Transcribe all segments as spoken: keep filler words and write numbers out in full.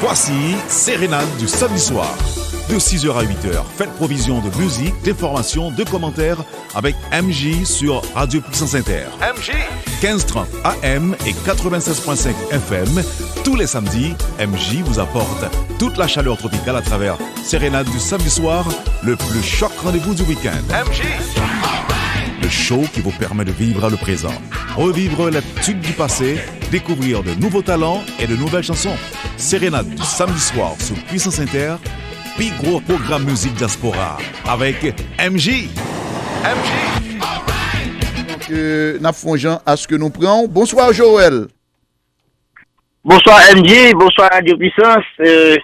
Voici Sérénade du samedi soir. De six heures à huit heures, faites provision de musique, d'informations, de commentaires avec M J sur Radio Puissance Inter. M J. Quinze trente A M et quatre-vingt-seize point cinq F M, tous les samedis, M J vous apporte toute la chaleur tropicale à travers Sérénade du samedi soir, le plus choc rendez-vous du week-end. M J. Le show qui vous permet de vivre le présent, revivre les tubes du passé, découvrir de nouveaux talents et de nouvelles chansons. Sérénade du samedi soir sou Puissance Inter, pi gwo pwogram mizik dyaspora avèk M J. M J. Donk, euh, n ap fè yon jan aske nou pran w. Bonswa, Joel. Bonswa, M J. Bonswa, Radio Puissance. Euh,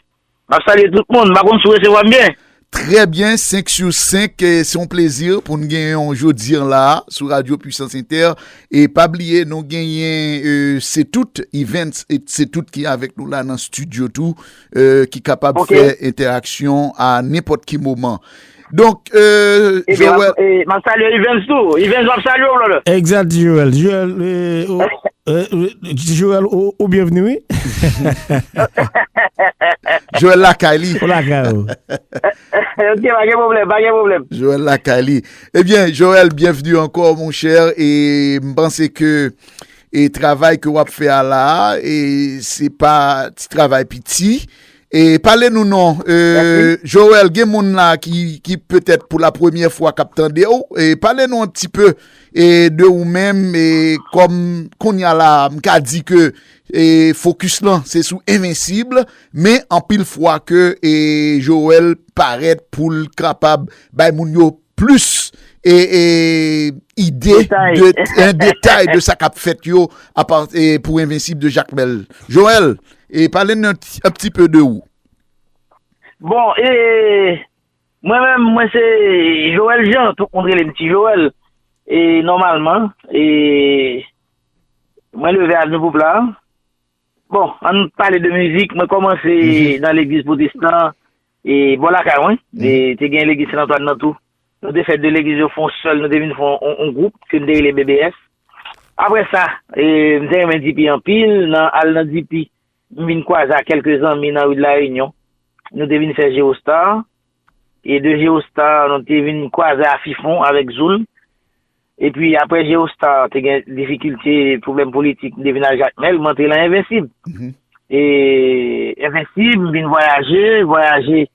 m ap salye tout moun. M pa konn si w resevwa m byen. Trè byen, senk sou senk. Eh, se yon plezi pou n genyen w jodi an la a sou Radio Puissance Inter. E pa bliye, nou genyen, euh, Se Tout Events, e Se Tout ki avèk nou la nan estidyo tou, euh, ki kapab Ok. fè entèaksyon a nenpòt ki moman. Donk, euh, Ebyen, Joel, m ap- e, m ap salye Evans tou. Evans, m ap salye w, brother. Egzat, Joel. Joel, euh, ou, euh, Joel, ou, ou byenvni, wi. Joel lakay li. Ou lakay ou. Ok, pa gen pwoblèm, pa gen pwoblèm. Joel lakay li. Ebyen, Joel, byenvni ankò, monchè. E m panse ke e travay ke w ap fè a la a, e se pa ti travay piti. E pale nou non, euh, Joel, gen moun la ki, ki petèt pou la premyè fwa k ap tande w. E pale nou un petit peu, e de ou menm, e kòm kounye a la, m ka di ke e fokis lan se sou Envensib, men anpil fwa ke e Joel parèt pou l kapab bay moun yo plis e, e ide Detay. de, en detay de sa k ap fèt yo apa, e pou Envensib de Jakmèl. Joel, e pale n un, ti- un petit peu de ou. Bon, e mwen menm, mwen se Joel Jean, tout moun rele m Ti Joel. E nòmalman, e mwen leve Avni Poupla. Bon, ann pale de mizik, mwen kòmanse nan legliz pwotestan, e bò lakay mwen. E te gen legliz Sen Antwàn nan tou. Nou te fè de legliz yo fè yon sèl, nou te vin fè yon, yon gwoup ke m te rele B B S. Apre sa, e, m te renmen D P anpil, nan al nan D P, m vin kwaze ak kèlke zanmi nan ri de la Reyinyon. Nou te vin fè Geostar. E de Geostar, nou te vin kwaze a Fifon avèk Zoul. Epi apre Geostar, te gen difikilte, pwoblèm politik, m te vin al Jakmèl, m antre nan Envensib. E Envensib, m vin vwayaje, vwayaje,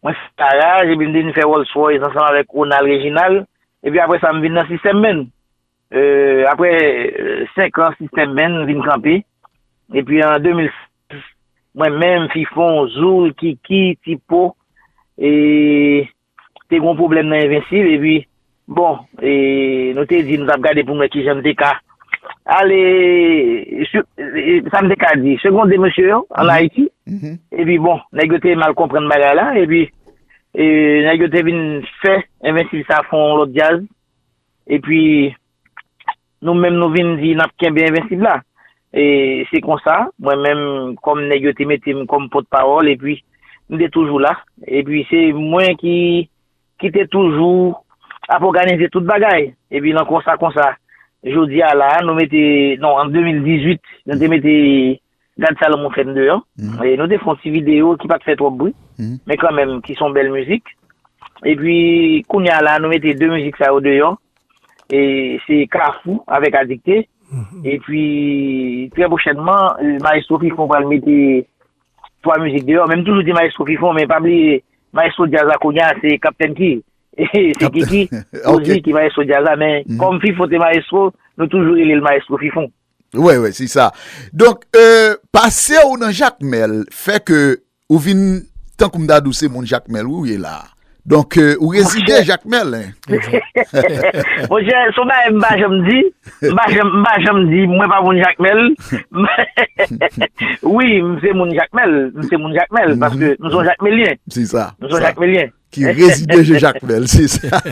mwen fè garaj, epi m te vin fè Rolls Royce ansanm avèk Ronald Reginald. Epi apre sa, m vin nan Sistèm Band. Euh, apre euh, senk an, Sistèm Band vin kanpe. Epi an de mil sis, mwen menm, Fifon, Zoul, Kiki, Tipo, e te gen yon pwoblèm nan Envensib. Epi, bon, e nou te di nou t ap gade pou m wè kijan m te ka ale, si- e, sa m te ka di, segonde mesye yo ann Ayiti. Epi, bon, nèg yo te mal konprann bagay la. Epi, e, nèg yo te vin fè Envensib sa fè yon lòt djaz. Epi, nou menm nou vin di n ap kenbe Envensib la. E se konsa, mwen menm, kòm nèg yo te mete m kòm pòtpawòl, epi m te toujou la. Epi se mwen ki, ki te toujou ap òganize tout bagay. Epi nan konsa, konsa, jodi a la, nou mete, non, an de mil dizuit, nou te mete Gad sa lanmou fè m deyò. E nou te fè yon ti videyo ki pa t fè twòp bri, men kanmenm ki se yon bèl mizik. Epi kounye a la, nou mete de mizik sa yo deyò. E se Kafou avèk Adikte. Epi trè pwochènman, e, Maestro Fifon pral mete twa mizik deyò. Men m toujou di Maestro Fifon, men pa bliye Maestro djaz la kounye a se Kaptèn Ki. Se Kiki Ozi ki Maestro djaz la, men kòm Fifon te Maestro, nou toujou rele l Maestro Fifon. Wè, wè, se sa. Donk, euh, pase w nan Jakmèl fè ke ou vin, tankou m ta di w, se moun Jakmèl wi ou ye la. Donk, euh, ou rezide Jakmèl, hein? Monchè, se yon bagay m pa janm di. M pa janm, m pa janm di mwen pa moun Jakmèl. Wi, m se moun Jakmèl. M se moun Jakmèl, paske m se yon Jakmelyen. Se sa. M se yon Jakmelyen. Ki rezide je Jakmèl, se sa.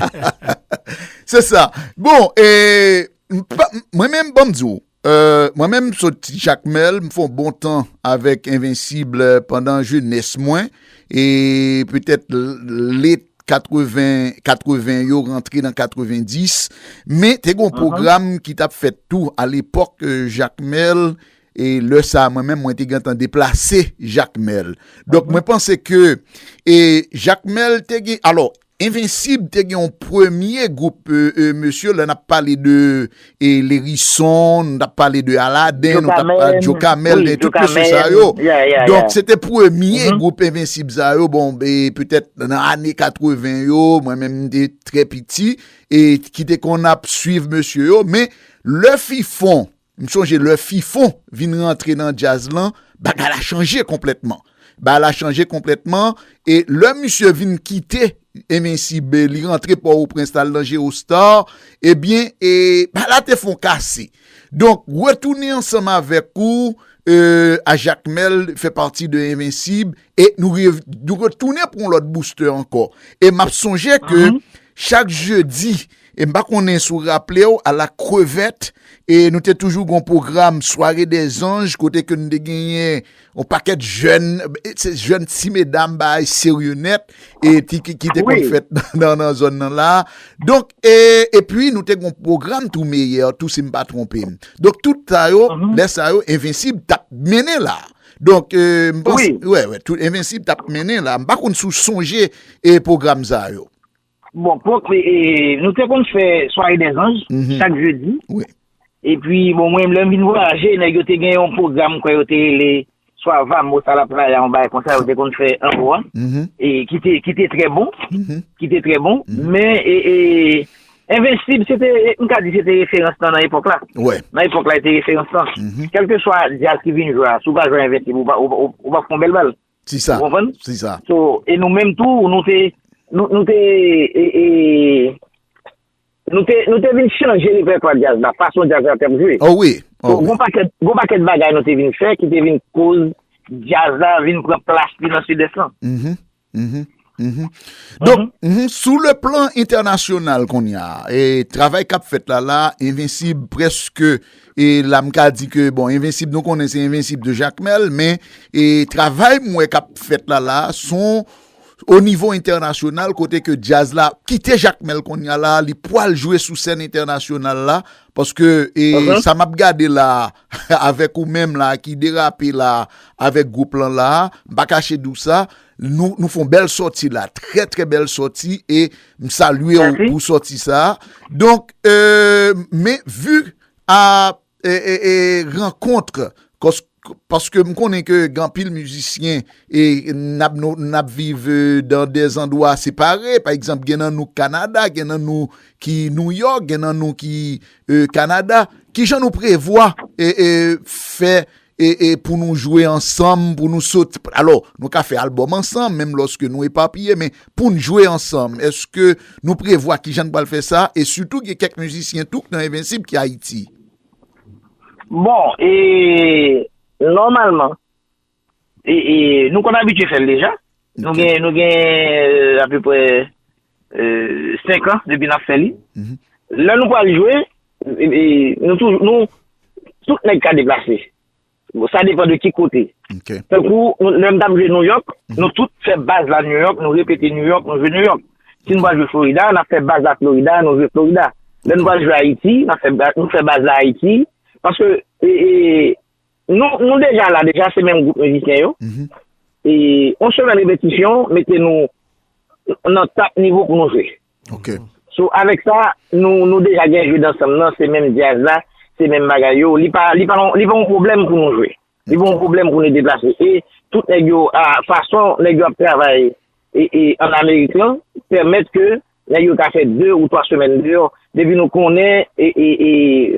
Se sa. Bon, e, m pa- mwen menm, ban m di w, euh, mwen menm, m soti Jakmèl, m fè yon bon tan avèk Envensib, euh, pandan jenès mwen, e petèt l- late katreven, katreven yo, rantre nan katrevendis, men te gen yon pwogram ki t ap fèt tou alepòk, euh, Jakmèl, E lè sa a, mwen menm, mwen te gentan deplase Jakmèl. Donk, mwen panse ke e, Jakmèl te gen, alò, Envensib te gen yon premye gwoup, e, e, mesye, lè n ap pale de e, Lerison, n ap pale de Aladen, nou t ap pale Djokamèl, de tout mesye sa yo. Donk, se te premye gwoup Envensib sa yo, bon, e, petèt nan ane katreven yo, mwen menm, m te trè piti, e ki te konn ap swiv mesye yo, men lè Fifon, M sonje lè Fifon vin rantre nan djaz lan, bagay la chanje konplètman. Bagay la chanje konplètman, e lè misye vin kite Envensib, li rantre Pòtoprens, l al nan Geostar, ebyen, e, bagay la te fè yon kase. Donk, retounen ansanm avèk ou, e, a Jakmèl, fè pati de Envensib, e nou, re- nou retounen pou yon lòt booster ankò. E m ap sonje ke chak jedi, e m pa konnen si w raple w, a la Crevette, e nou te toujou gen yon pwogram Soirée des Anges, kote ke nou te genyen yon pakèt jèn, e se jèn ti medam, bagay serye nèt, e ti, ki, ki te konn fèt nan, nan, nan zòn nan la. Donk, e, epi nou te gen yon pwogram tou meyè, tou si m pa twonpe m. Donk, tout sa yo, lè sa yo, Envensib t ap mennen la. Donk, e, m panse, wè, wè, tout Envensib t ap mennen la. M pa konn si w sonje, e, pwogram sa yo. Bon, pou, e, e, nou te konn fè Soirée des Anges chak jedi. Epi, bon, mwen, lè m vin vwayaje, nèg yo te gen yon pwogram, kwè yo te rele swa Vamos a la Playa, yon bagay konsa, yo te konn fè anwo a. E ki te, ki te trè bon. Ki te trè bon. Men, e, e, Envensib, se te, e, m ka di, se te referans lan nan epòk la. Nan epòk la, se te referans lan. Kèlkeswa djaz ki vin jwe a, si w pa jwe Envensib, ou pa, ou, ou, ou pa fè yon bèl bal. Se sa. Ou konprann? Se sa. So, e nou menm tou, nou te, nou, nou te, e, e, nou te, nou te vin chanje repètwa djaz la, fason djaz la t ap jwe. Oh wi. So, oh wi. Gon pakèt, gon pakèt bagay nou te vin fè ki te vin koz djaz la vin pran plas li nan Sidès lan. Mhm. Mhm. Mhm. Donk, mhm, sou le plan entènasyonal kounye a, e travay k ap fèt la la, Envensib prèske, e la m ka di ke, bon, Envensib, nou konnen se Envensib de Jakmèl, men, e travay m wè k ap fèt la la, son o nivo entènasyonal, kote ke djaz la kite Jakmèl kounye a la, li pwal jwe sou sèn entènasyonal la, paske, e, mhm, sa m ap gade la, avèk ou menm la, ki derape la, avèk gwoup lan la, m pa kache di w sa, nou, nou fè yon bèl sòti la, trè, trè bèl sòti, e m salye w pou sòti sa. Donk, e, men vi a e, e, e, rankont, kòs-, paske m konnen ke gen anpil mizisyen, e n ap, nou, n ap viv, e, dan de zandwa separe. Pa egzanp, gen nan nou Kanada, gen nan nou ki Nouyòk, gen nan nou ki, e, Kanada. Kijan nou prevwa, e, e, fè, e, e, pou nou jwe ansanm, pou nou sot-, alò, nou ka fè albòm ansanm, menm lòske nou epapiye, men pou n jwe ansanm, èske nou prevwa kijan n pral fè sa? E sitou, gen kèk mizisyen tou nan Envensib ki Ayiti. Bon, e, nòmalman, e, e, nou konn abitye fè l deja. Nou gen, nou gen, e, apeprè, e, senk an depi n ap fè li. Mhm. Lè nou pral jwe, e, e, nou tou, nou, tout nèg ka deplase. Bon, sa depann de ki kote. Ok. Tankou, nou, lè m t ap jwe Nouyòk, mhm, nou tout fè baz la Nouyòk, nou repete Nouyòk, nou jwe Nouyòk. Si nou pral jwe Florida, n ap fè baz la Florida, nou jwe Florida. Lè nou pral jwe Ayiti, n ap fè ba-, nou fè baz la Ayiti. Paske, e, e, nou, nou deja la, deja se menm gwoup mizisyen yo. Mhm. E, yon semèn repetisyon, mete nou nan tap nivo pou nou jwe. Ok. So, avèk sa, nou, nou deja gen jwe ansanm nan, se menm djaz la, se menm bagay yo. Li pa, li pa, li pa yon pwoblèm pou nou jwe. Li pa yon pwoblèm pou nou deplase. E tout nèg yo, a, fason nèg yo ap travay, e, e, ann Amerik lan, pèmèt ke nèg yo ka fè de ou twa semèn deyò. Depi nou konnen, e, e, e,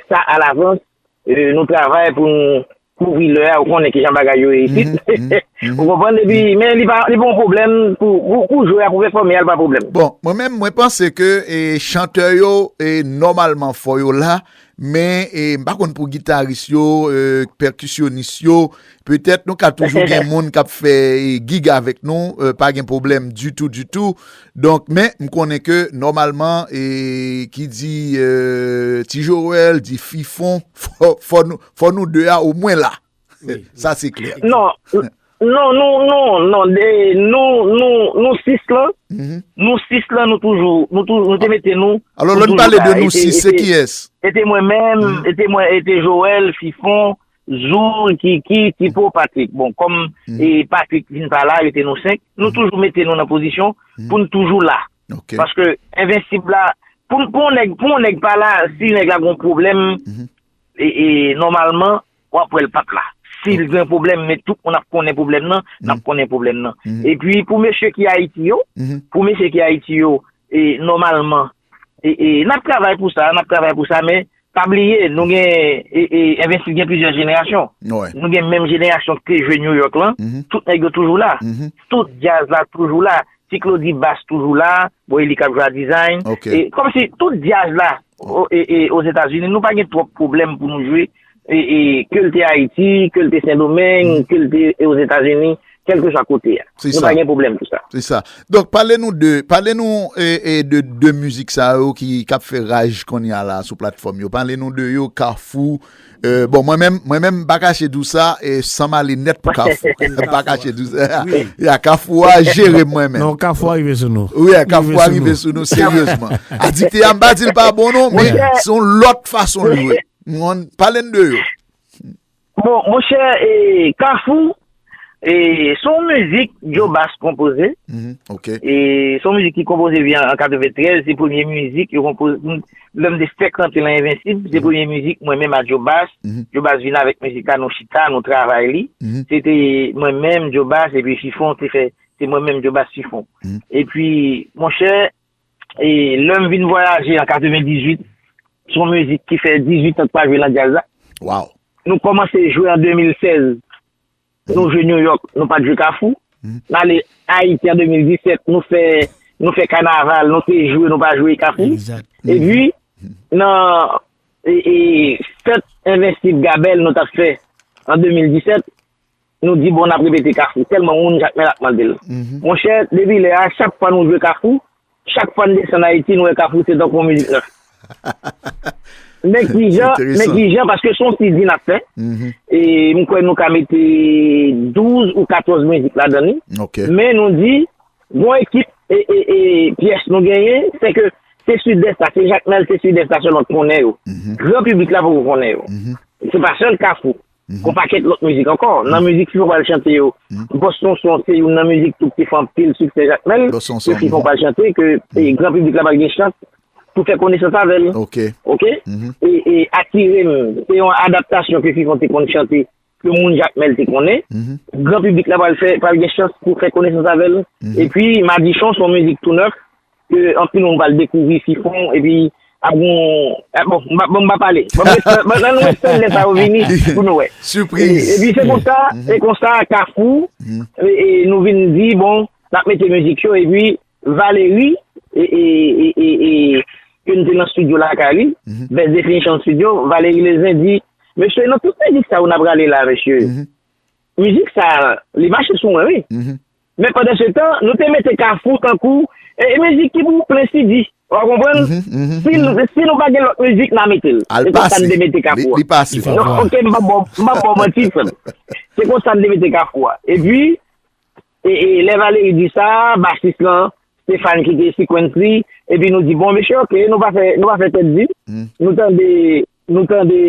sa alavans, e, nou travay pou nou kouvri lè a, ou konnen kijan bagay yo ye isit. Mhm, mhm, mhm. Ou konprann? Epi, mhm, men li pa, li pa yon pwoblèm pou, pou, pou jwe a, pou pèfòme a, li pa pwoblèm. Bon, mwen menm, mwen panse ke, e, chantè yo, e, nòmalman fò yo la, men, e, m pa konn pou gitaris yo, e, pèkisyonis yo, petèt nou ka toujou gen moun k ap fè, e, gig avèk nou, e, pa gen pwoblèm ditou, ditou. Donk, men, m konnen ke nòmalman, e, ki di, e, Ti Joel, di Fifon, fò, fò nou, fò nou de a omwen la. Wi, wi. Sa se klè. Non, n-, non, nou, non, non, de, nou, nou, nou sis lan, mhm, nou sis lan, nou toujou, nou tou-, nou te mete nou, alò, nou lè n toujou pale de la. Nou sis, se kiyès? E te mwen menm, mhm, e te mwen, e te Joel, Fifon, Zoul, Kiki, Tipo, Patrick. Bon, kòm e Patrick vin pa la, yo te nou senk, nou toujou mete nou nan pozisyon pou n toujou la. Paske Envensib la, pou, pou yon nèg, pou yon nèg pa la, si nèg la gon pwoblèm, e, e nòmalman, w ap wè l p ap la. Si l gen pwoblèm, men tout moun ap konnen pwoblèm nan, n ap konnen pwoblèm nan. Epi pou mesye ki Ayiti yo, pou mesye ki Ayiti yo, e nòmalman, e, e n ap travay pou sa, n ap travay pou sa, men pa bliye, nou gen, e, e Envensib gen plizyè jenerasyon. Nou gen menm jenerasyon ki te jwe New York lan, tout nèg yo toujou la. Tout djaz la toujou la. Ti Claudy Bass toujou la, bon, e li k ap jwe a Design. E kòmsi tout djaz la, o, e, e, Ozetazini, nou pa gen twòp pwoblèm pou nou jwe. E, e, ke l te Ayiti, ke l te Sendomeng, ke l te e Ozetazini, kèlkeswa kote a. Nou pa gen pwoblèm pou sa. Se sa. Donk, pale nou de, pale nou e, e de, de mizik sa yo ki, k ap fè raj kounye a la sou platfòm yo. Pale nou de yo, Kafou, E, bon, mwen menm, mwen menm, m pa kache di w sa, e, san m ale nèt pou Kafou. M pa kache di w sa. Ya, Kafou a jere m mwen menm. Non, Kafou a rive sou nou. Wi, Kafou a rive sou nou, seryezman. Adikte a, m pa di l pa bon non, men se yon lòt fason l jwe. Pale n de yo. Bon, monchè, e, Kafou, e, se yon mizik Joe Bass konpoze. E se yon mizik ki konpoze depi an, an katreventrèz, se premye mizik yo konpoze. Lè m te fèk rantre nan Envensib, se premye mizik mwen menm a Joe Bass. Joe Bass vin avèk mizik la, nou chita, nou travay li. Se te mwen menm, Joe Bass, epi Fifon te fè, se mwen menm, Joe Bass, Fifon. Epi, monchè, e lè m vin vwayaje an katrevendizuit, se yon mizik ki fè dizuit an k pa jwe nan djaz la. Nou kòmanse jwe an de mil sèz. Nou jwe New York, nou pa t jwe Kafou. N ale Ayiti an de mil disèt, nou fè, nou fè kanaval, nou te jwe, nou pa jwe Kafou. Epi, nan, e, e, fèt Envensib Gabèl nou t ap fè an de mil disèt, nou di, bon, n ap repete Kafou, tèlman moun Jakmèl ap mande l. Monchè, depi lè a, chak fwa nou jwe Kafou, chak fwa n desann Ayiti, nou wè Kafou se tankou yon mizik nèf. Men ki jan, men ki jan, paske se yon C D n ap fè. E m kwè nou ka mete douz ou katòz mizik ladan li. Men nou di, gon ekip e, e, e pyès nou genyen, se ke se Sidès la, se Jakmèl, se Sidès la sèlman k konnen yo. Gran piblik la poko konnen yo. Se pa sèl Kafou. Gon pakèt lòt mizik ankò. Nan mizik Fifon pral chante yo, Bòs Sonson se youn nan mizik tou ki fè anpil siksè Jakmèl, ke Fifon pral chante, ke, e, gran piblik la pral gen chans pou fè konesans avè l. Oke? E, e Atire m, se yon adaptasyon ke Fifon te konn chante, ke moun Jakmèl te konnen. Gran piblik la pral fè, pral gen chans pou fè konesans avè l. Epi, Madichon, se yon mizik tou nèf, ke anpil moun pral dekouvri Fifon, epi ap gon, e, bon, m pa, bon, m pa pale. Bon, m espè, bon, nan nou espè lè sa yo vini pou nou wè. Sipriz. E, epi se konsa, se konsa, Kafou, e, e nou vin di, bon, n ap mete mizik yo, epi Valery, e, e, e, e, e, ke n te nan estidyo lakay li, Best Definition Studio, Valery Lezen di, mesye, nan tout mizik sa yo n ap rale la, mesye, mizik sa, li mache sou mwen, wi. Men pandan se tan, nou te mete Kafou tankou, e, e mizik ki pou plen C D. Ou konprann? Si, si nou pa gen lòt mizik, n a mete l. Se konsa n te mete Kafou a. Non, oke, m p ap ba w, m p ap ba w manti, frè m. Se konsa n te mete Kafou a. Epi, e, e, lè Valery di sa, basis lan, Stéphane ki te sequence li, epi nou di, bon, mesye, oke, nou pa fè, nou pa fè tèt di. Nou tande, nou tande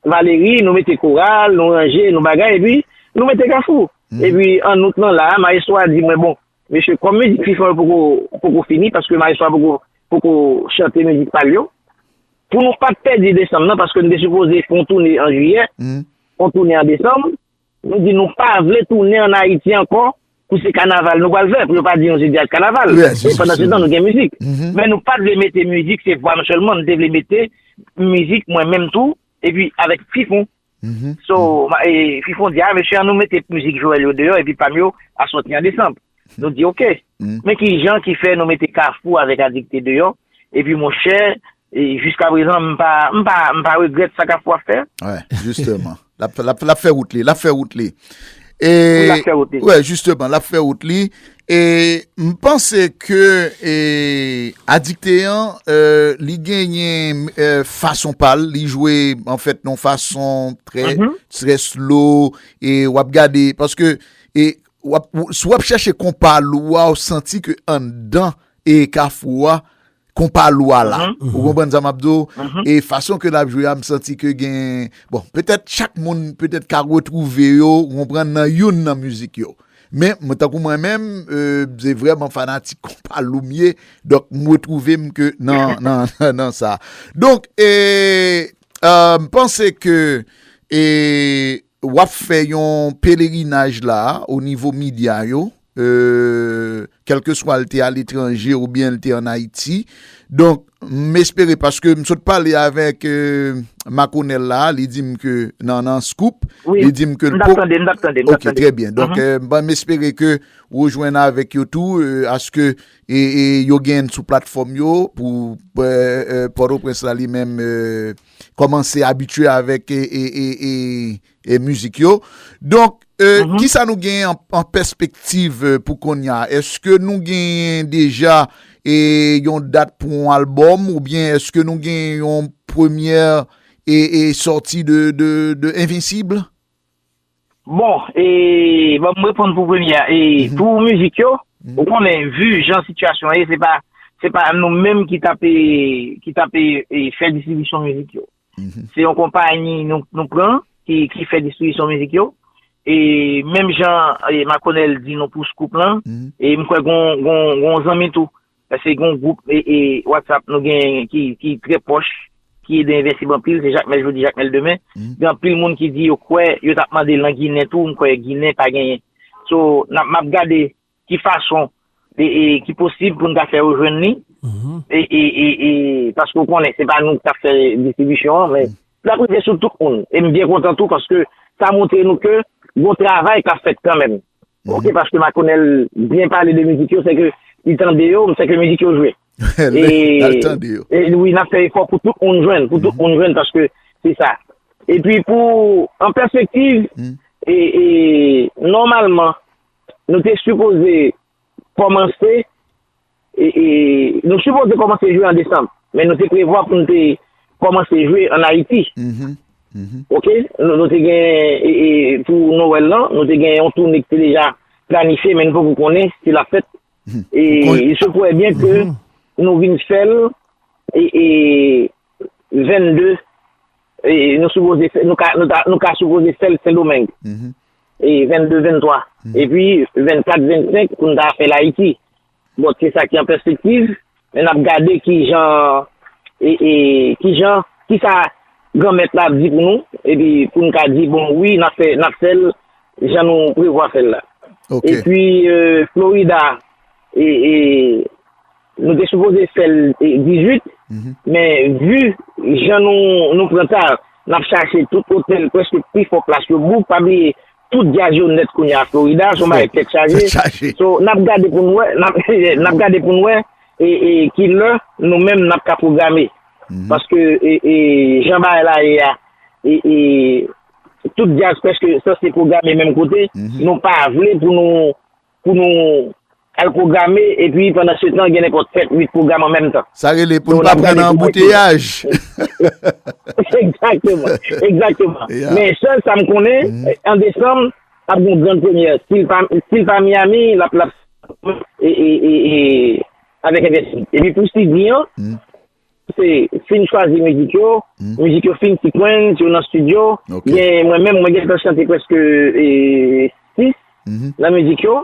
Valery, nou mete koral, nou ranje, nou bagay, epi nou mete Kafou. Epi an out lan la, mayestwo a di mwen, bon, mesye, kòm mizik Fifon yo poko, poko fini, paske mayestwo a poko, poko chante mizik pa l yo, pou nou pa t pèdi desanm nan, paske n te sipoze fè yon toune an jiyè, yon toune an desanm, nou di nou pa vle tounen ann Ayiti ankò, pou se kanaval nou pral fè, pou yo pa di nou se djaz kanaval. E pandan se tan, nou gen mizik. Men nou pa t vle mete mizik, se vwa m sèlman, nou te vle mete mizik mwen menm tou, epi avèk Fifon. So, e, Fifon di, a, mesye, an nou mete mizik Joel yo deyò, epi pa m yo a sòti an desanm. Nou di, oke. Men ki jan ki fè nou mete Kafou avèk Adikte deyò, epi monchè, e jiska prezan, m pa, m pa, m pa regrèt sa Kafou ap fè. Wè, jisteman. L ap, l ap, l ap fè wout li, l ap fè wout li. E, wi, l ap fè wout li. Wè, jisteman, l ap fè wout li. E m panse ke, e, Adikte an, e, li genyen, e, fason pa l, li jwe, anfèt, nan fason trè, trè slow, e w ap gade, paske, e, w ap, si w ap chèche konpa lou a, w santi ke anndan, e, Kafou a, konpa lou a la. Ou konprann sa m ap di w? E fason ke l ap jwe a, m santi ke gen, bon, petèt chak moun petèt ka retwouve yo, ou konprann, nan youn nan mizik yo. Men, mwen, tankou mwen menm, e, se vrèman fanatik konpa lou m ye, donk m retwouve m ke nan, nan, nan, nan sa. Donk, e, e, m panse ke, e, w ap fè yon pelerinaj la, o nivo medya yo, e, kèlkeswa l te aletranje oubyen l te ann Ayiti. Donk, m espere, paske m sot pale avèk, e, Makonèl la, li di m ke nan, nan Scoop, li di m ke l poko. Wi, m t ap tande, m t ap tande, m t ap tande. Ok, trè byen. Donk, e, ban m espere ke ou jwenn avèk yo tou, e, aske, e, e, yo gen sou platfòm yo pou, e, e, Pòtoprens la li menm, e, kòmanse abitye avèk, e, e, e, e, e mizik yo. Donk, e, kisa nou gen an, an pèspektiv, e, pou kounye a? Èske nou genyen deja, e, yon dat pou yon albòm, oubyen èske nou gen yon premyè, e, e, sòti de, de, de Envensib? Bon, e, ban m reponn pou premye a. E, pou mizik yo, ou konnen, vi jan sitiyasyon an ye, se pa, se pa nou menm ki t ap, e, ki t ap, e, e, fè distribisyon mizik yo. Se yon konpayi nou, nou pran ki, ki fè distribisyon mizik yo. E menm jan, e, Makonèl di nou pou Scoop lan, e m kwè gon, gon, gon zanmi tou. Paske gon gwoup, e, e, WhatsApp nou gen ki, ki trè pwòch, ki ede Envensib anpil, se Jakmèl jodi, Jakmèl demen. Gen anpil moun ki di yo kwè, yo t ap mande l nan Ginen tou, m kwè Ginen pa genyen. So, n ap, m ap gade ki fason e, e, ki posib pou n ta fè yo jwenn li. E, e, e, e, paske w konnen, se pa nou k ap fè distribisyon an, men l ap rive sou tout moun. E m byen kontan tou, paske sa montre nou ke gon travay k ap fèt kanmenm. Ok, paske Makonèl byen pale de mizik yo, se ke li tande yo, se ke mizik yo jwe. E, e wi, n ap fè efò pou tout moun jwenn, pou tout moun jwenn, paske se sa. Epi pou, an pèspektiv, e, e, nòmalman, nou te sipoze kòmanse, e, e, nou sipoze kòmanse jwe an desanm, men nou te prevwa pou nou te kòmanse jwe ann Ayiti. Ok, nou, nou te gen, e, e, pou Nwèl lan, nou te gen yon toune ki te deja planifye, men nou poko konnen si l ap fèt. E, il se pourrait bien ke nou vin fè l, e, e, vennde, e, nou sipoze fè, nou ka, nou ta, nou ka sipoze fè l Sendomeng. E, vennde, venntwa. Epi, vennkat, vennsenk, pou n ta fè l Ayiti. Bon, se sa ki an pèspektiv, men n ap gade kijan, e, e, kijan, kisa Granmèt la ap di pou nou, epi pou n ka di, bon, wi, n ap fè, n ap fè l jan nou prevwa fè l la. Ok. Epi, e, Florida, e, e, nou te sipoze fè l, e, dizuit, men vi jan nou, nou pran ta, n ap chache tout otèl, prèske pi fò plas yo book, pa bliye tout djaz yo nèt kounye a Florida, se yon bagay tèt chaje. Tèt chaje. So, n ap gade pou n wè, n ap, n ap gade pou n wè, e, e, ki lè nou menm n ap ka pwograme. Paske, e, e, jan bagay la ye a, e, e, tout djaz prèske sanse pwograme menm kote, nou pa vle pou nou, pou nou al pwograme, epi pandan se tan, gen nenpòt sèt, uit pwogram an menm tan. Sa rele pou n pa pran nan anbouteyaj. Egzakteman, egzakteman. Men sèl sa m konnen, an desanm, ap gen yon grann premyè. Si l pa, si l pa Miami, l ap, l ap, e, e, e, e, avèk Envensib. Epi pou C D an, se fin chwazi mizik yo, mizik yo fin sequence, yo nan studio. Gen, mwen menm, mwen gentan chante prèske, e, sis nan mizik yo.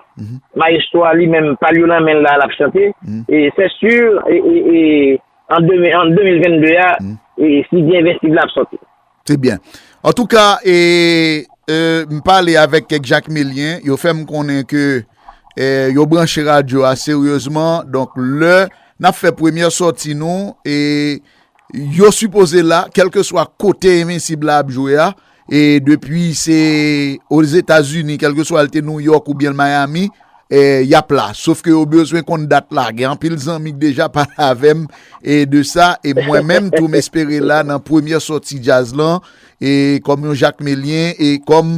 Mayestwo a li menm, pa l yo nan men l la, l ap chante. E c'est sûr, e, e, e, an de mil, an de mil vennde a, e, si Byen Envensib la ap sòti. Se byen. Antouka, e, e, m pale avèk kèk Jakmelyen, yo fè m konnen ke, e, yo branche radyo a seryezman. Donk, lè n ap fè premyè sòti nou, e, yo sipoze la, kèlkeswa kote Envensib la ap jwe a, e depi se Ozetazini, kèlkeswa l te Nouyòk oubyen l Miami, e, y ap la. Sòf ke yo bezwen konn dat la. Gen anpil zanmi k deja pale avè m, e, de sa, e mwen menm tou m espere la nan premyè sòti djaz lan, e kòm yon Jakmelyen, e kòm,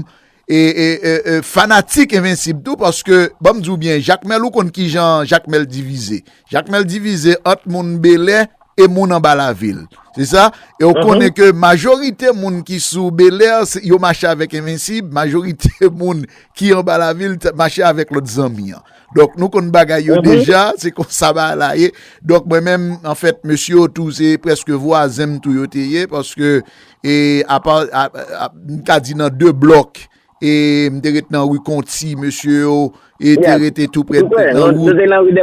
e, e, e, e, fanatik Envensib tou, paske, ban m di w byen, Jakmèl, ou konn kijan Jakmèl divize. Jakmèl divize ant moun Bèlè e moun anba lavil. Se sa? E w konnen ke majorite moun ki sou Belè, se- yo mache avèk Envensib, majorite moun ki anba lavil t- mache avèk lòt zanmi an. Donk, nou konn bagay yo deja, se konsa bagay la ye. Donk, mwen menm, anfèt, mesye yo tou, se prèske vwazen m tou yo te ye, paske, e, apa, a, a, m ka di nan de blòk, e m te ret nan ri Konti, mesye yo, e te rete tou prè nan ri.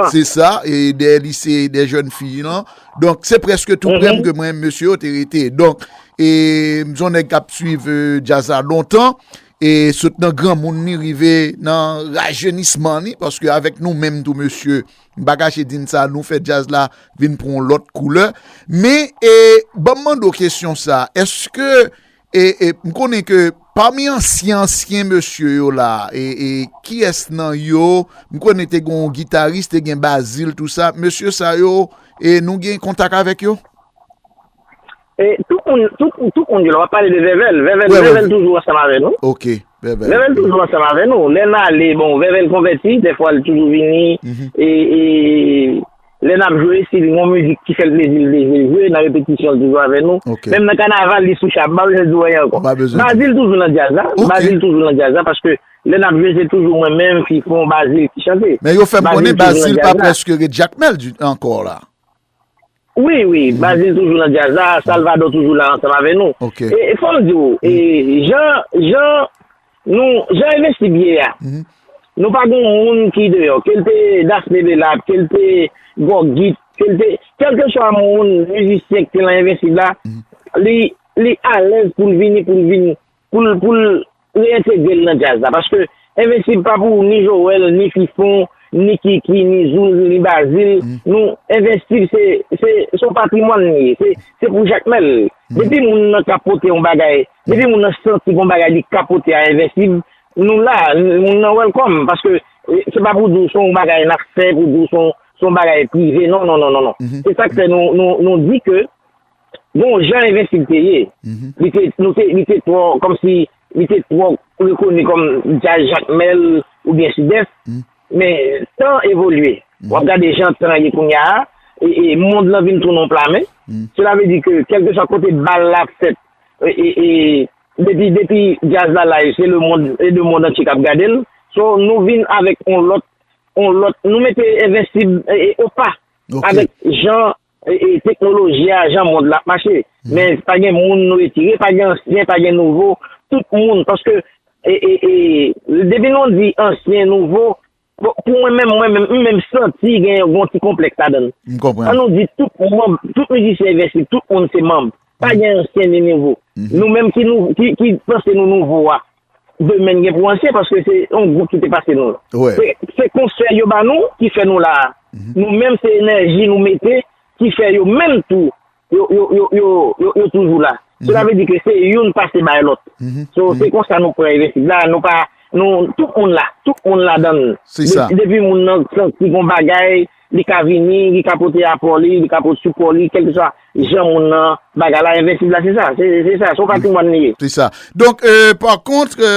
Se sa, e dèyè lise dè jèn fi lan. Donk, se prèske tou prè m ke mwen, mesye yo te rete. Donk, e m se yon nèg k ap swiv, e, djaz la lontan. E sot nan granmoun li rive nan rajenisman li, paske avèk nou menm tou, mesye, m pa kache di n sa, nou fè djaz la vin pran yon lòt koulè. Men, e, ban m mande w kesyon sa, èske, e, e, m konnen ke pami ansyen, ansyen mesye yo la, e, e, kiyès nan yo, m konnen te gen yon gitaris, te gen Bazil, tou sa, mesye sa yo, e, nou gen kontak avèk yo? E, tout moun, tout, tout moun yo la, w ap pale de Vèvèl. Vèvèl, Vèvèl toujou ansanm avè nou. Ok, Vèvèl. Vèvèl toujou ansanm avè nou. Lè n ale, bon, Vèvèl konvèti, dèfwa l toujou vini. E, e lè n ap jwe, si li gen yon mizik ki fè l plezi, l vle jwe, l jwe, nan repetisyon, l toujou avè nou. Menm nan kanaval, li sou chay, m pa bezwen di w anyen ankò. Bazil toujou nan djaz la. Bazil toujou nan djaz la, paske lè n ap jwe, se toujou mwen menm, Fifon, Bazil ki chante. Men yo fè m konnen Bazil pa prèske ret Jakmèl ankò la. Wi, wi, Bazil toujou nan djaz la, Salvador toujou la ansanm avè nou. E, e fò m di w, e, jan, jan, nou, jan Envensib ye a, nou pa gen moun ki deyò, ke l te Daphné Belap, ke l te Gògit, ke l te, kèlkeswa moun, mizisyen ki te nan Envensib la, li, li alèz pou l vini, pou l vin, pou l, pou l reentegre l nan djaz la. Paske Envensib pa pou ni Joel, ni Fifon, ni Kiki, ni Zouz, ni Bazil. Nou, Envensib se, se, se yon patrimwàn li ye. Se, se pou Jakmèl. Depi moun nan ka pote yon bagay, depi moun nan santi yon bagay li ka pote a Envensib, nou la, moun nan welcome. Paske, e, se pa pou di w se yon bagay n ap fè, pou di w se yon, se yon bagay prive. Non, non, non, non, non. Se sa k fè nou, nou, nou di ke Bon, jan Envensib te ye, li te, nou te, li te twò, kòmsi, li te twò rekoni kòm djaz Jakmèl oubyen Sidès. Men, tan evolye. W ap gade jan tan ye kounye a, e, e mond lan vin tounen yon pla men. Sela vle di ke, kèlkeswa kote bal la ap fèt, e, e, e depi, depi djaz la live, se lemonn, e lemonn antye k ap gade l. So, nou vin avèk yon lòt, yon lòt, nou mete Envensib, e, e, opa avèk jan e, e, teknoloji a, jan mond la ap mache. Men pa gen moun nou retire, pa gen ansyen, pa gen nouvo, tout moun, paske, e, e, e, depi nou di ansyen, nouvo, bon, pou mwen menm, mwen menm, m menm santi gen yon ti konplèks ladan l. An nou di tout manm, tout mizisyen Envensib, tout moun se manm. Pa gen ansyen ni nouvo. Nou menm ki nou, ki, ki panse nou nouvo a, demen gen pou ansyen, paske se yon gwoup ki te pase nou. Se, se konsèy yo ba nou ki fè nou la a. Nou menm se enèji nou mete ki fè yo menm tou, yo, yo, yo, yo, yo, yo toujou la. Sela vle di ke se youn pase bay lòt. So, se konsa nou pran Envensib la, nou pa, nou, tout moun la, tout moun ladan l. Depi moun nan santi gon bagay, li ka vini, li ka pote apò li, li ka pote sipò li, kèlkeswa jan moun nan bagay la, Envensib la, se sa, se, se sa, se yon patrimwàn li ye. Se sa. Donk, e, pa kont, e,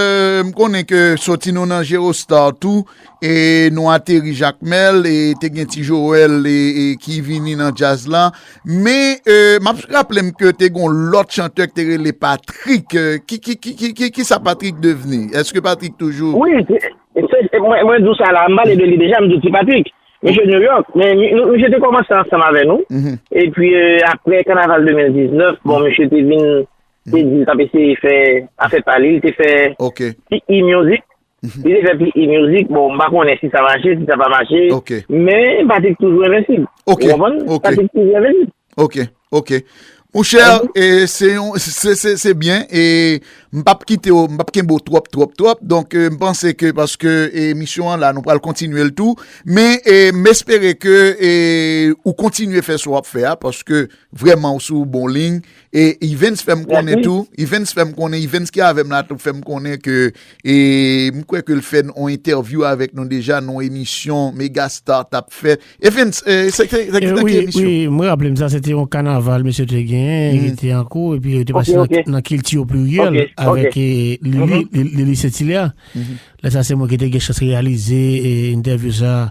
m konnen ke soti nou nan Geostar tou, e nou ateri Jakmèl, e te gen Ti Joel, e, e ki vini nan djaz la. Men, e, m ap raple m ke te gen yon lòt chantè ki te rele Patrick. E, ki, ki, ki, ki, ki, ki sa Patrick devni? Èske Patrick toujou? Wi, se, se, mwen, mwen di w sa la, m pale de li deja, m di w Ti Patrick. Misye New York, men mi-, nou, misye te kòmanse ansanm avè nou. Epi, e, apre kanaval de mil diznèf, bon, misye te vin, te di l t ap eseye fè afè pa li, li te fè P E Music. Li te fè P E Music, bon, m pa konnen si sa mache, si sa pa mache, men Patrick toujou envensib. Ou konprann? Patrick toujou envensib. Ok, ok. Monchè, e, se yon, se, se, se byen, e m p ap kite w, m p ap kenbe w twòp, twòp, twòp. Donk, e, m panse ke paske, e, emisyon an la, nou pral kontinye l tou. Men, e, m espere ke, e, ou kontinye fè sa w ap fè a, paske vrèman ou sou bon liy. E Evens fè m konnen tou, Evens fè m konnen, Evens ki avè m la tou fè m konnen ke, e, m kwè ke l fè yon entèvyou avèk nou deja nan yon emisyon Megastar t ap fè. Evens, e, se, se, se ki emisyon? Wi, mwen raple m sa, se te yon kanaval mesye te genyen, ki te an kou, epi yo te pase nan, nan kilti o pliryèl avèk, e, Lili, Lili, Lili Saint-Hilaire. Lè sa se mwen ki te gen chans reyalize, e, entèvyou sa,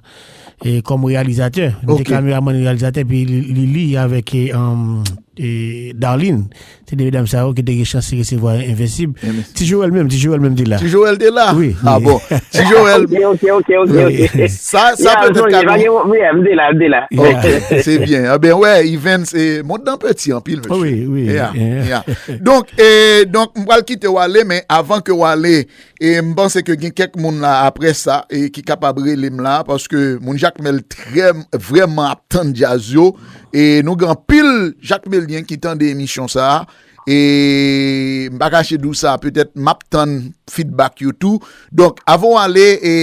e, kòm reyalizatè. Nou te kameramann, reyalizatè, epi Li- Lili avèk e, um, e, Darline. Se de medam sa yo ki te gen chans resevwa Envensib. Ti Joel menm, Ti Joel menm te la. Ti Joel te la? Wi. Ah bon. Ti Joel. Ok, ok, ok, ok, ok. Sa, sa petèt ka gen. M te la, m te la. Ok, se byen. Anben, wè, Evans, e, mond nan peti anpil, mesye. Wi, wi. Yeah, yeah. Donk, e, donk, m pral kite w ale, men avan ke w ale, e m panse ke gen kèk moun la apre sa, e ki kapab rele m la, paske moun Jakmèl trè, vrèman ap tann djaz yo. E nou gen anpil Jakmelyen ki tande emisyon sa a. E m pa kache di w sa, petèt m ap tann feedback yo tou. Donk, avan w ale, e,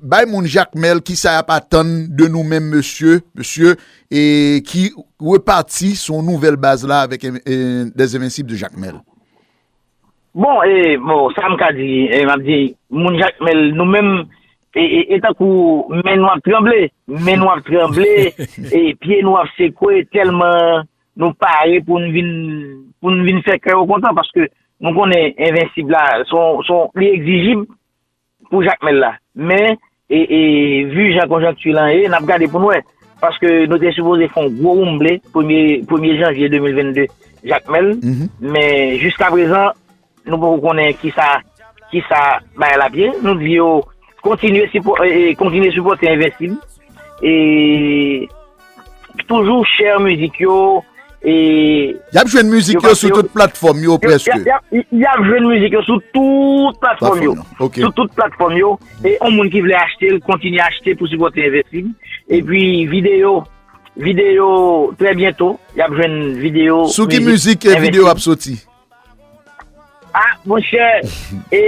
bay moun Jakmèl kisa y ap atann de nou menm, mesye, mesye, e ki repati sou nouvèl baz la avèk, e, Les Invincibles de Jakmèl. Bon, e, bon, sa m ka di, e, m ap di, moun Jakmèl, nou menm, e, e, e tankou men nou ap tranble, men nou ap tranble, e pye nou ap sekwe, tèlman nou pare pou n vin, pou n vin fè kè yo kontan, paske nou konnen Envensib la, se yon, se yon, li egzijib, pou Jakmèl la. Men, e, e, vi jan konjonkti lan ye, n ap gade pou n wè. Paske nou te sipoze fè yon gwo woumble premye, premye janvye de mil vennde Jakmèl. Men jiskaprezan, nou poko konnen kisa, kisa bagay la ap ye. Nou di yo kontinye sipò-, e, e, kontinye sipòte Envensib. E toujou share mizik yo, e, y ap jwenn mizik yo sou tout platfòm yo, prèske. Y ap, y ap, y ap jwenn mizik yo sou tout platfòm yo. Sou tout platfòm yo. E yon moun ki vle achte l, kontinye achte pou sipòte Envensib. Epi videyo, videyo, trè byento, y ap jwenn videyo. Sou ki mizik, e, videyo ap soti? Ah, monchè, e,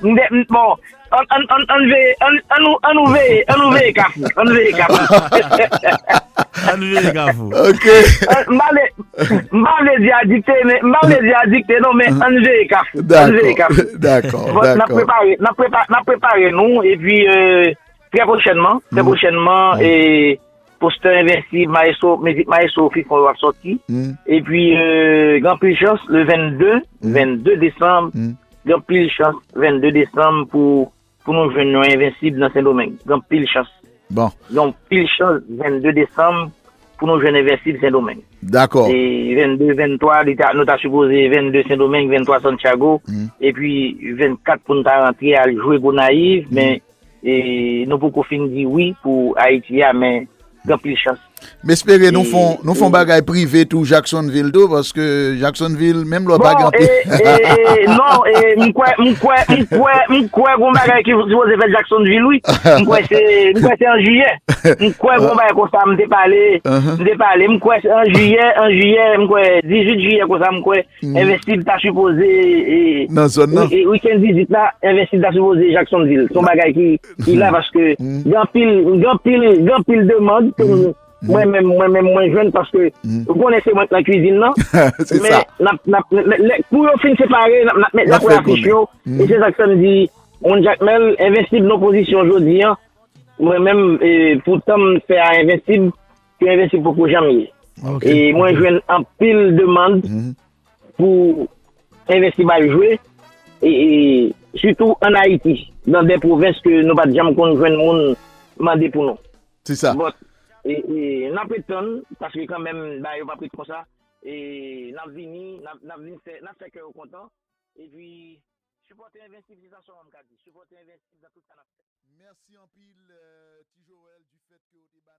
m de-, m, bon, ann, ann, ann, ann veye, ann, ann nou, ann nou veye, ann nou veye Kafou, ann veye Kafou. Ann veye Kafou. Ok. Ann, m pa vle, m pa vle di a dikte, men, m pa vle di a dikte, non, men ann veye Kafou, ann veye Kafou. Dakò, dakò. N ap prepare, n ap prepa-, n ap prepare nou, epi, e, trè pwochènman, trè pwochènman, e, postè Envensib, Maestro, mizik Maestro Fifon yo ap sòti. Epi, e, gen anpil chans, le vennde, vennde desanm, gen anpil chans, vennde desanm, pou, pou nou jwenn yon Envensib nan Sendomeng. Gen anpil chans. Bon. Gen anpil chans, vennde desanm, pou nou jwenn Envensib Sendomeng. Dakò. E vennde, venntwa, li ta, nou ta sipoze vennde Sendomeng, venntwa Santiago, epi vennkat pou n ta rantre al jwe Gonayiv, men e nou poko fin di wi pou Ayiti a, men gen anpil chans. M espere nou fon, nou fon bagay prive tou Jacksonville tou, paske Jacksonville, menm lè w pa gen anpil. Bon, e, e, e, non, e, m kwè, m kwè, m kwè, m kwè gon bagay ki sipoze fèt Jacksonville, wi. M kwè se, m kwè se an jiyè. M kwè gon bagay konsa, m te pale, m te pale, m kwè se an jiyè, an jiyè, m kwè dizuit jiyè konsa, m kwè Envensib ta sipoze, e, nan zòn nan. Wi-, e, wikenn dizuit la, Envensib ta sipoze Jacksonville. Se yon bagay ki, ki la paske gen anpil, gen anpil, gen anpil demann ke mwen menm, mwen menm, mwen jwenn paske ou konnen se mwen k nan kwizin nan. Se sa. Men, n ap, n ap, lè, lè, kou yo fin separe, n ap, n ap met, n ap wè afich yo. E se sa k fè m di, moun Jakmèl, Envensib nan pozisyon jodi a, mwen menm, e, pou tan m fè a Envensib, ke Envensib poko janm ye. Ok. E mwen jwenn anpil demann pou Envensib al jwe, e, e sitou ann Ayiti, nan de pwovens ke nou pa t janm konn jwenn moun mande pou nou. Se sa. But, e, e, n ap ret tann, paske kanmenm, bagay yo p ap ret konsa. E n ap vini, n ap, n ap vin fè, n ap fè kè yo kontan. Epi, sipòte Envensib, se sa sèlman m ka di. Sipòte Envensib nan tout sa n ap fè. Mèsi anpil, euh, Ti Joel, du fait que w te ba